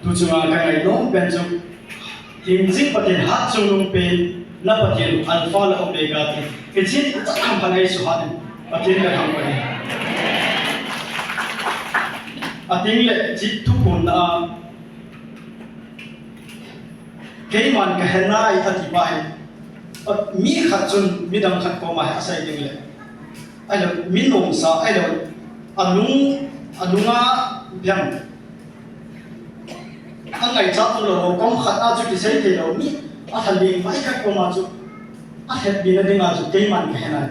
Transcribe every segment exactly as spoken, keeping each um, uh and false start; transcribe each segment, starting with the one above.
Tu chunga ka ngainom pen chu, hingjing Pathen hatchungnung pen, na Pathen Alpha le Omega ti. Hiche chu thangpha nei suhat in, Pathen ka thangpha nei. Ating le chi thuphon na a, keiman ka he nai ati pa hi. Mi khat chun midang khat koma hi asei ding le. Ahilou, mi nomsa, ahilou, alung, alunga biang. Angaichat lou, kom khat a chu kisei thei lou, mi, alhalim mai khat koma chu, ahetbina dinga chu, keiman ka he nai.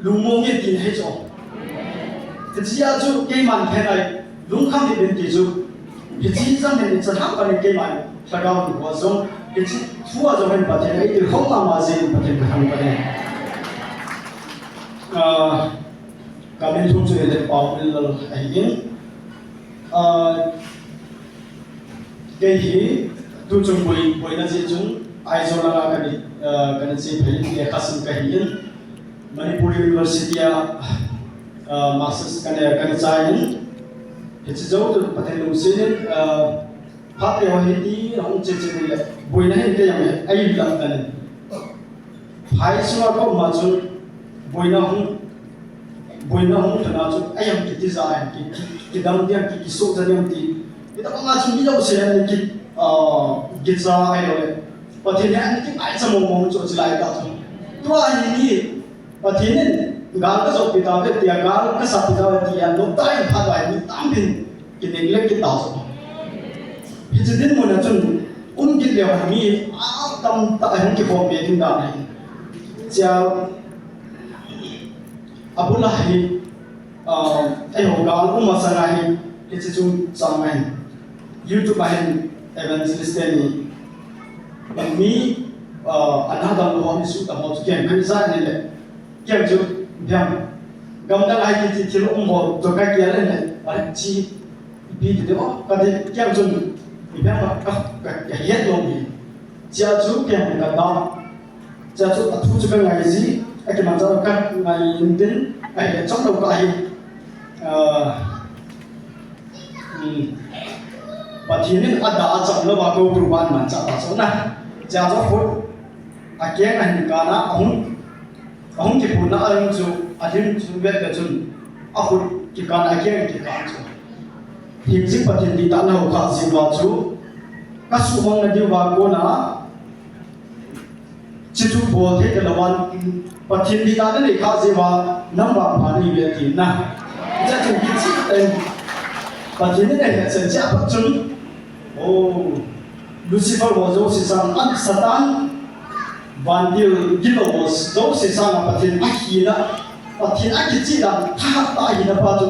Lungmong nge tin he chu. Hichea chu, keiman ka he nai, lungkham hih in ti chu. Hiche jong hin, ichan ham panin keiman, lhagao ho jong, hiche thu a jong hin Pathen, eitilkhou mama jeh in Pathen ka thangvah e. Ah, Ka min thu chu hile Paominlal ahi in. Ah, kei hi tuchung boi, boina jeh chun Aizawl langa kana, ah, kana che phei in, lekha sim kahi in. Manipur University a, ah, masters kana, kana chai in. Hiche jou chu Pathen lungset in, ah, phat le ho hiti hung che che le boina hin kei jong hi, ahi lam tan in. Phai sunga ka um a chun, boina hung, boina hung thana chu, a jam kiti ja ahin, ki, ki, kidam diam, ki, kisoh ja diam ti. Hitobang a chu mi jouse ahin ki, ah, kicha ahilou le. Pathen hi ahin kingaicha mong mong chu, chulai tah chu. Tua hi ni, Pathen in gal kajotpi tauve tia, gal kasatpi tauve tia, lungtah in phat uva hi mi tampin kinei le kit tauve. Hiche dinmun a chun, um kit leu hen mi atamtah ahung kikhoppi ding dan ahi. Chea, abul a hi, ah, eiho gal um masang a hi, hiche chungchang a hin, YouTube a hin evangelist teni, mi, ah, ana dang lou ho, mi suhtam ho chu kiang khan ijat in le, kiang chu, biang, gamdang a hi kiti thil um ho chu kakial in le, ahi chi, ipi ti ding o, kati kiang chun, ipi ham ka, ka, ka, kahet lou hi. Chea chu kiang ka da. Chea chu athu chu kangai ji, akimanchah ka ngai in tin, ahile chomlou ka hi. Ah, hmm. Pathen in ada a chomlou a kou tu ban manchah ta chu na. Chea chu khut akeng ahin kan a, ahung, ahung kiphun na a jong chu, alim chu vet le chun, akhut kikan, akeng kikan chu. Hingjing Pathen dihtah na ho kha jeh uva chu, kasuhmang na diuva kona, Chuchu bol thei talou a, Pathen dihtah nanei kha jeh uva, nangma pha nahiuve tina. Hiche chu kicheh tah in, Pathen in ahetchen cheh a pat chun, oh, Lucifer ho jouse sang a, Satan, vantil gilou ho jouse sang a Pathen ahina, Pathen akicheh dan, thahat tah a ahina pa chu,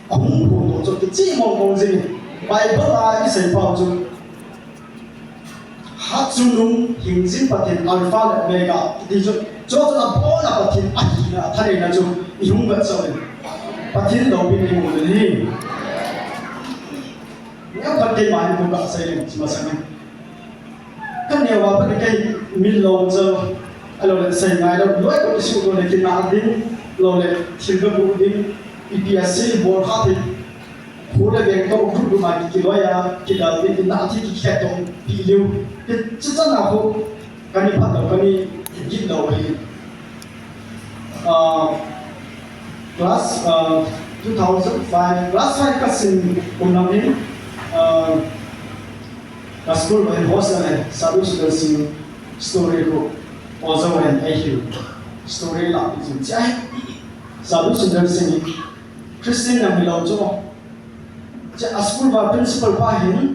ahung phondoh chu kicheh mong mong jing in, Bible a isei pau chu, Hatchungnung hingjing Pathen Alpha le Omega, ti chu, chu chu abon a Pathen ahina, athaneina chu, ihung vetsah in. Pathen loupina imu ding ahi. Neokhat keima hin kou kasei leng, chi masang in. Kaneo a pat kei min lou chu, ahilou le sei ngai lou, loi kou kisuh lou le kinah ding, lou le thil kaguh ding, ipi asei bol kha thei. Khu le veng toh group group a ki, kiloi a, kidal ding, inah thi kikhet toh, pi liu. Hiche chan a khu, kani phat lou, kani gin lou ahi. Ah, class, ah, two thousand five, class five kasim kum lang in, ah, ka school vang hostel le, Sadhu Sundar Singh story khu, Oja vang ei hiu. Story la pi chu, chai. Sadhu Sundar Singh, Christian jong hilou chu. Chea school a principal pa hin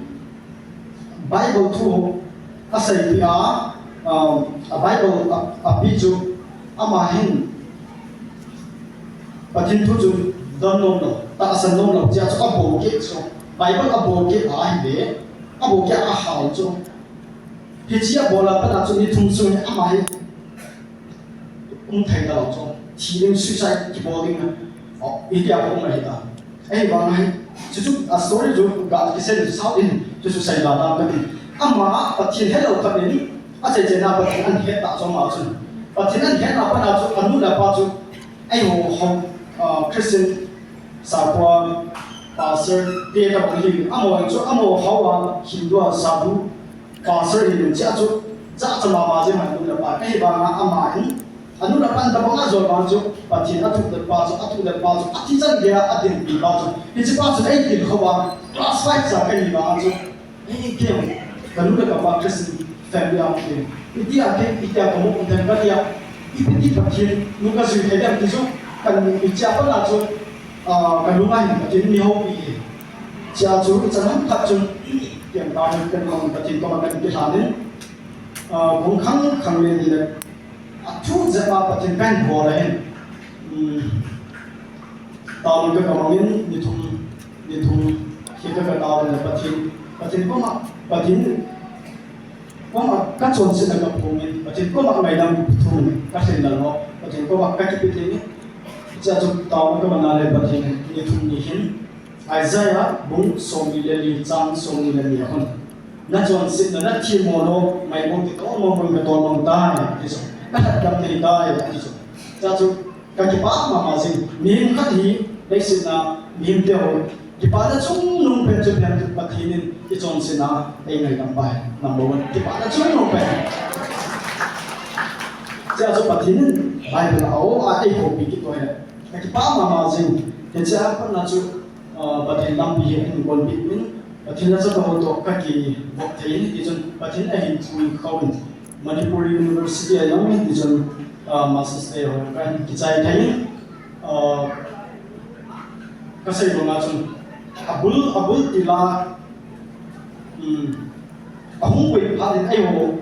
Bible thu aseipeh a, um, a Bible a, api chu ama hin Pathen thu chu don nom lou, tahsan nom lou, chea chu abol keh chu. Bible abol keh ahile, abol keh a ahal chu. Hiche abol a pat a chu ni thum sung hi ama hi um thei talou chu. Thi ding, suicide kibol ding na. Oh, itia ko um ahi ta. Ahivang a hi, chuchu a story chu ga kisei le sao in, chuchu sei la ta kati. Ama Pathen helou khat in, achai chai na Pathen ahet ta chu ama chu. Pathen ahet na pat a chu, anu le apa chu, eiho, ho, ah, Christian, sakua, Pastor te tabang hi, amaho chu, amaho houin a Hindu a sadhu pastor hi, hiche a chu, jachat mama jeng a nu le pa, ahivanga ama hin, anu le apan tabang a jong vang chu, Pathen athudet pa chu, athudet pa chu, athi chan geiya adinpi pa chu, hiche pa chu eitilkhou vang, class five cha kahi vang chu, Ei, kei, kanu le kapa Christian family a um kei. Hitia kei, hitia kamu um them katia. Ipi ti Pathen nu kajui thei dem ti chu, kan hichea pat a chu, ah, kalunga hin Pathen in eihoupi e. Hichea chu, ichan ham khat chun, kei tah in kan mang Pathen koma kan kilhan in, ah, kong khang khang le ni le, athu jep a Pathen kahin bol ahin. Um, Taona ka kamangin, ni thum, ni thum, hi ka, ka taona Pathen, Pathen koma, Pathen koma ka chonsetna ka phongin, Pathen koma ngaidam ka phongin, ka lhen lal ho, Pathen koma ka kipe thei in, hichea chu taona ka mana le Pathen, ni thum ni hin, Isaiah bung somni le li, chang somni le li a kon. Na chonsetna, na themmo lou, mai bou ti tol mong bou ka tol mong tai, ti chu. Ka lhatdam thei tai, ti chu. Hichea chu, ka kipah mama jing. Mihem khat hi, leiset a, mihem te ho. Kipana chungnung pen chu pen chu Pathen in, i chonsetna, ei ngaidam pai. Number one. Kipana chungnung pen. Hichea chu Pathen in, Bible a, o, a, eihoupi kit u ahi. Ka kipah mama jing. Hichea pat a chu, Ah, Pathen lampi hi ahin gonpeh in, Pathen lhacha ho toh ka kivop thei in, tichun Pathen ahin pui khom in, Manipur University a jong in, tichun, ah, Masters te ho kahin kichai thei in, ah, kasei banga chun, abul, abul tila, um, ahung pui phat in eiho,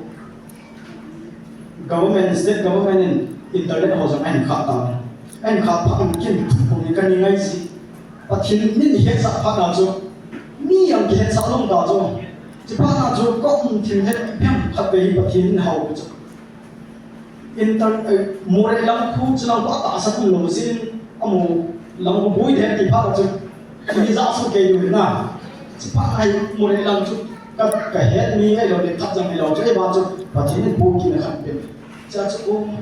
Government, state government in internet ho jong ahin khah tan. Ahin khah phat in kin thuphon hi kana ngai ji. Pathen min hetsah phat na chu. Mi jong kihetsah lou ta chu. Chuphat na chu ka um thim het phem khat vei hi Pathen in hou chu. Inter-, eh, Moreh lang khu chu lang khu atahsan um lou jin. Amu lang khu boi de ti phat chu. Kini ja su kei u na. Chuphat na hi Moreh lang chu ka, ka het mi ngai lou le khat jong ngai lou chu, ei ba chu Pathen in bou kina khat pe. Cha chu um.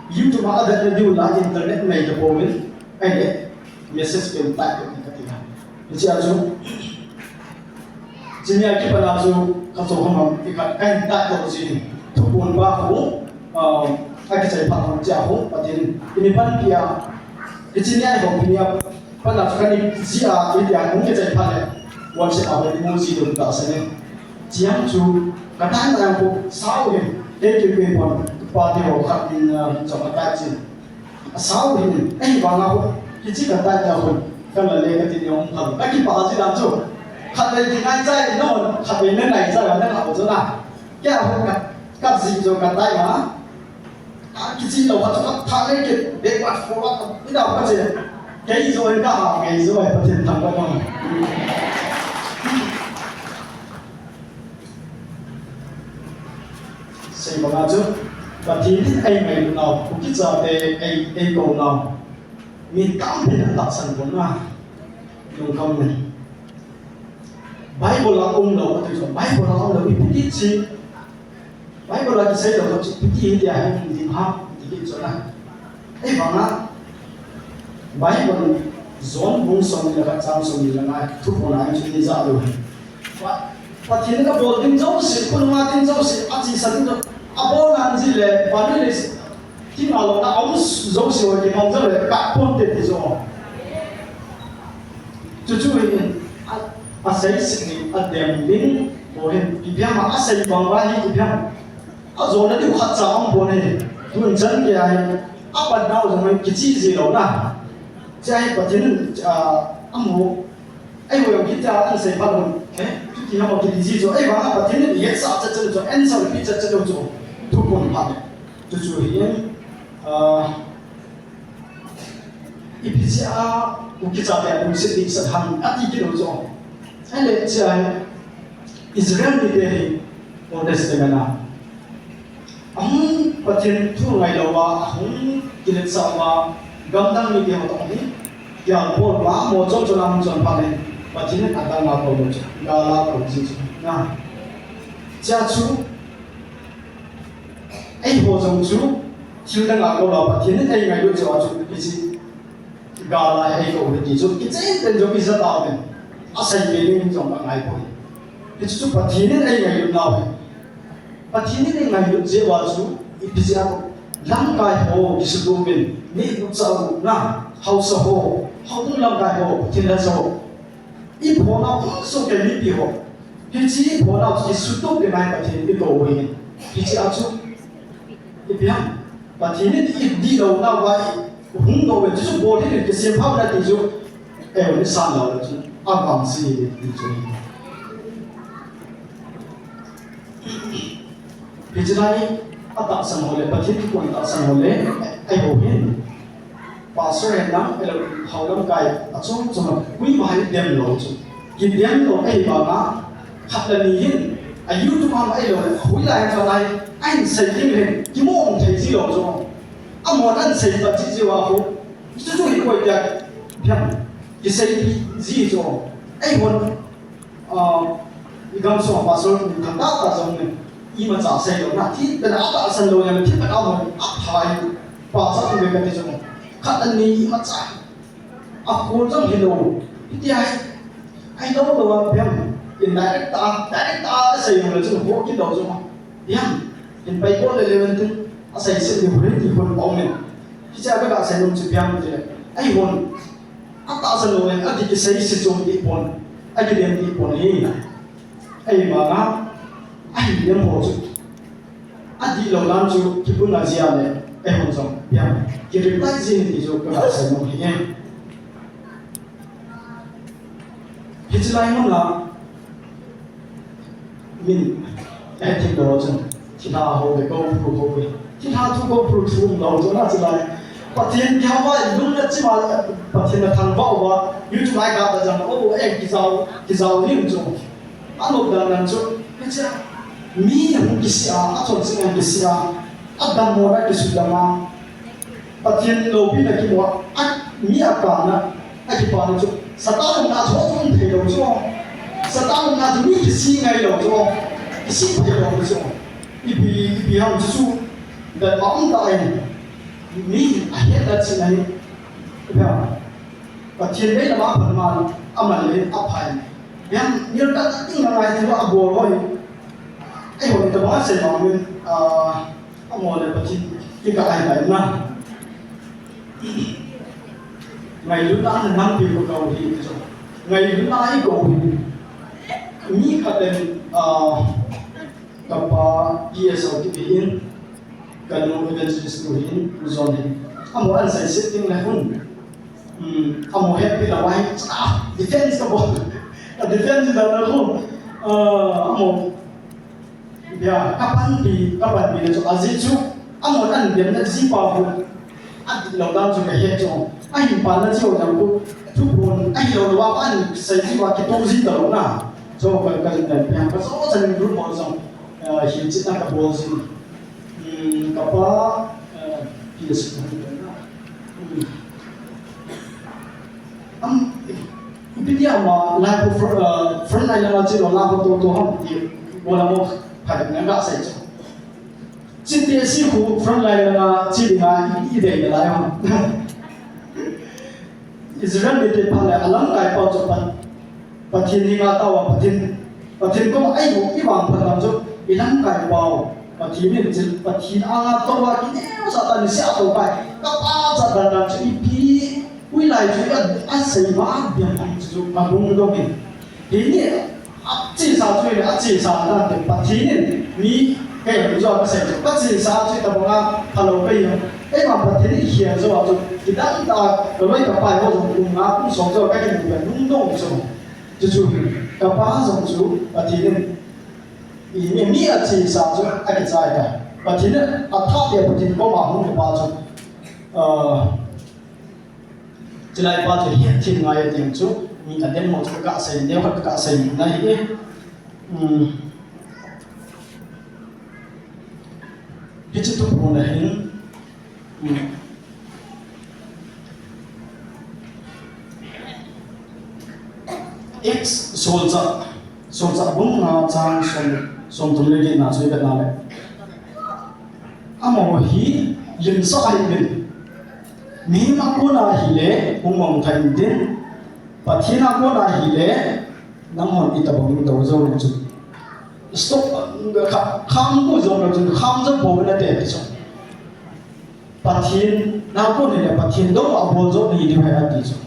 YouTube a avet na diu la internet nei ta bou in. Ei le message pen type ni ka ti na. Cha chu. Chini a kipat a chu ka chu hom hom i ka, ka in type to ji. Thuphon ba khu, ah, a kichai phat hom cha khu Pathen in. Ini pan pia. Kichini a hom pia. Pana chu kani jia, itia hung kichai phat le, WhatsApp a hung mu ji dun ta sene. Chiang chu, ka tai na ko, sao hin, te ke ke pon, pa te ho khat in, ah, chong ka tai chin. Sao hin, eh, ba nga ko, kichi ka tai na ko, ka la le ka ti ne hung pha. Ka kipa ji dan chu. Khat le ti ngai chai, no, khat le ne ngai chai, na ka ho chu na. Kya ho ka, ka ji jo ka tai ma. A kichi lou khat chu ka tha le ke, backward forward, i dau ka che. Kei jo in ka ha, kei jo in Pathen thangvah in. Sei banga chu, Pathen in ei ngailut nau, Kuki chate ei, ei kou nau. Mi tampi na tahsan pon na. Lungkham ne. Bible a um lou, atu chu Bible a um lou, ipi ti chi. Bible a kisei lou chu, ipi ti hi tia hi um ding ham, ti kit chu na. Ei banga, Bible, John bung som ni le khat chang som ni le nga, thuphon a chu ni ja lou. Pa, Pathen in abol ding jouse, khonunga ding jouse, achesan ding jouse, abol nan ji le, vannoi le, Ti ngalouna a um jouse ho kimang jou le, kap ponte ti jo. Chuchu hi, a, asei sih hi, adem ding, ho hin, ipi ham a asei bang uva hi, ipi ham. Ajona diu khat cha um pon ahi, tun chan gei ahi, apat nau jong hi kichih ji lou na. Hiche hi Pathen in, a, amu, Eiho jong hitia asei phat un, eh, chuti ham kiti ji chu, ei vang a Pathen in hetsah chet chet chu, answer pi chet chet chu, thuphon phat. Chuchu hi, ah, ipi jeh a, Kuki chate a lungset dehset ham, ati kit u chu. Ahile, hiche hi, Israel mite hi, Old Testament a, Ahung Pathen thu ngailou a, ahung kiletsah uva, gamdang mite ho toh hi, kialpol uva, mo chom chom a hung chon phat le, Pathen in adang a kou lou chu, gal a kou ji chu, na. Hichea chu, eiho jong chu, thil dang a kou lou a, Pathen in ei ngailut jeh a chu, hiche, Gal a eikou hi ti chu kichen ten jong ija tauvin. Asei be ding jong angai poi. Hichu chu Pathen in eingailut nau ahi. Pathen in eingailut jeh uva chu ipi jeh a lamkai ho kisutup uvin, neh u chah u na, haosa ho, houbung lamkai ho, Pathen la jo. Iphona um soh kei mipi ho. Hiche iphona chu kisutup ding ahi Pathen in eikou u ahi. Hiche a chu ipi ham? Pathen in idihlou nauva ihung doh uve, chuchu bol hih in kisem pha uve ti chu, eiho isan lou le chu, avangse ti chu. Hiche lai atahsan ho le, Pathen thu kon tahsan ho le, eiho hin. Pastor hen lang, eiho lamkai, achom chom, koima hi dem lou chu. Kidem lou ahi vanga, khat le ni hin, a YouTube a eiho le, hoilai khat lai, ahin sei ding le, kimo thei ji lou chu. Amahon ahin sei pat ji ji uva ho. Chuchu hi koi dia, phiam, kisei ji chu. Eihon, Ah, igamsung a pastor mi thangtah tah jong in, imacha seilou na, thil pen a tahsan lou jong, thil pen a hon, aphai, pachat uve kati jong. Khat ani imacha, akhol jong hilou, hitia hi, ahilou lou a phiam, indirect tah, direct tah a seilou le jong, ho kilou jong. Phiam, in pai bol le le ven tin, asei se ni hoi ti hon pau men. Hiche a kaga seinom chu phiam ti le, ahihon, atahsan lou le, adih kisei se chu dih pon, akidem dih pon hi. Ahivanga, ahin dem ho chu. Adihlou dan chu kibuna jia le, eihon jong, phiam, kireply ji ti chu kaga seinom hi. Hiche lai mun a, min, eh, thil lo chun, thilha ho ve, ko phu ho ve. Thilha thu ko phu thu um lou chun, hiche lai. Pathen kihou a, lung le chim a, Pathen a thangvah uva, YouTube a ga ta jang, o, eh, kijao, kijao lim chu. Anop dan dan chu, hiche a, mi hung kisih a, achonset a hung kisih a, adammo na kisudam a, Pathen loupina kimu a, a, mi akana, akipana chu, Satan umna chu hung thei lou chu. Satan umna chu mi kisih ngai lou chu. Kisih thei lou chu. Ipi, ipi ham chu chu, dan ma um ta ahi. Mi ahet na chin ahi. Ipi ham. Pathen vei lama phan man, aman le aphai. Yan, nil ta ta ting na ngai thei a bol hoi. Eiho ni ta ba se ma min, ah, Amaho le Pathen kikah a hi tai na. Ngailutna a nang pi ko kau hi ti chu. Ngailutna a i ko hi. Mi khat in, ah, kapa P S O kiti in, kanu evangelist nu hin, nu John hin. Amaho an seiset ding le hun. Hmm, amaho happy la wai. Ah, defense ka bol. Ka defense da na ko. Ah, amaho Bia, kapanpi, kapanpi le chu, ajeh chu, amaho an bia na jipa hu, adihlou dan chu kahe chu, ahin pa na chu jang hu, thuphon, ahilou lou a, an sei jipa kitoh ji talou na, chu ka, ka jin dan bia, ka so chan group ho jong, eh, hin chit na kabol ji, hmm, kapa, eh, P S na, hmm. Am, ipi ti ama, lai ko fr-, uh, front line lama che lo, lai ko to to ham ti, bola mo, pha na ga sai cho. Chiti si ko front line lama che dinga i, i dei na lai ham. Israel mite pha le alang kai pa cho pan. Pathen ni nga tawa Pathen. Pathen koma eiho i vangphat dan chu i lamkai pau. Pathen in chu Pathen anga tou a kineo sah tan ni sia tou pai. Kapa cha dan dan chu ipi ui lai chu a, asei ma biang chu chu ka lungdong in. Hini achesa chu ni achesa dan te Pathen in mi kei jo kasei chu kachesa chu tabanga phalou kei. Eima Pathen in hian jo chu kidang ta ka loi ka pai ho jo kum nga kum som jo ka kin biang lungdong chu. Chuchu hi, kapa jong chu Pathen in, i, mi, mi achesa chu akichai tai. Pathen in athah le Pathen koma hung kipa chu, ah, chulai pa chu hian thil ngai a ding chu, mi adem ho chu kasei, deu khat kasei na hi. Hmm. Hiche thuphon a hin, Acts solchah, solchah bung nga chang som, somthum le get na chu i vet na le. Amaho hi limsah ahi uvin. Mihem a kona hile hung mong thei intin, Pathen a kona hile nanghon itobang in tou jou le chun, stop, kha-, kham kou jou le chun kham jou pou nate ti chu. Pathen a kon hile Pathen dou abol jou nahi diu ahi ati chu.